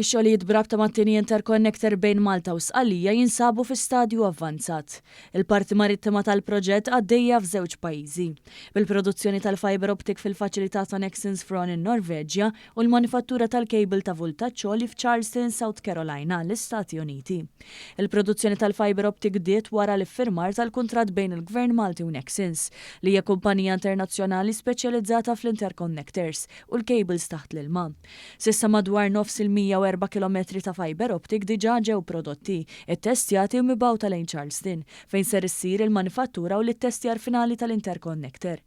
Ix-xogħlijiet b'rabta mat-tieni interconnector bejn Malta u Sqallija jinsabu fi stadju avvanzat. Il-parti marittima tal-proġett għaddejja f'żewġ pajjiżi, bil-produzzjoni tal-fibre optic fil-faċilità ta' Nexans Fron in-Norveġja u l-manifattura tal-cable ta' vultaġġ għoli f'Charleston, South Carolina, l-Istati Uniti. Il-produzzjoni tal-fibre optic bdiet wara l-iffirmar tal-kuntratt bejn il-Gvern Malti u Nexans, li hija kumpanija internazzjonali speċjalizzata fl-interconnectors u l-cables taħt l-ilma. S'issa madwar nofs il-104 kilometri ta' fibre optic diġà ġew prodotti, ittestjati u mibgħuta lejn Charleston, fejn ser issir il-manifattura u l-ittestjar finali tal-interconnector.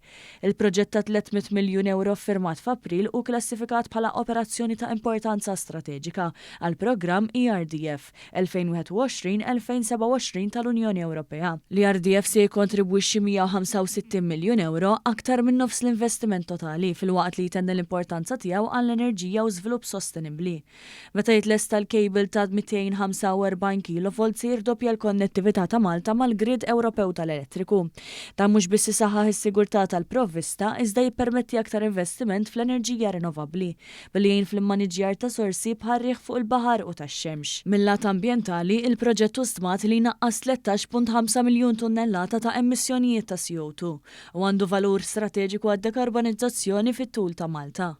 Il-proġett ta' 300 miljun ewro ffirmat f'April hu klassifikat bħala operazzjoni ta' importanza strateġika għall-programm ERDF 2021-2027 tal-Unjoni Ewropea. L-ERDF se jikkontribwixxi 165 miljun ewro, aktar minn nofs l-investiment totali, filwaqt li jtenni l-importanza tiegħu għall-enerġija u żvilupp sostenibbli. Meta jitlesta l-cable ta' 245 kilovolt se jirdoppja l-konnettività ta' Malta mal-grid Ewropew tal-elettriku. Dan mhux biss isaħħaħ is-sigurtà tal-provvista iżda jippermetti aktar investiment fl-enerġija rinnovabbli, billi jgħin fl-immaniġġjar ta' sorsi bħar-riħ fuq il-baħar u tax-xemx. Mil-lat ambjentali, il-proġett hu stmat li jnaqqas 13.5 miljun tunnellata ta' emissjonijiet ta' CO2 u għandu valur strateġiku għad-dekarbonizzazzjoni fit-tul ta' Malta.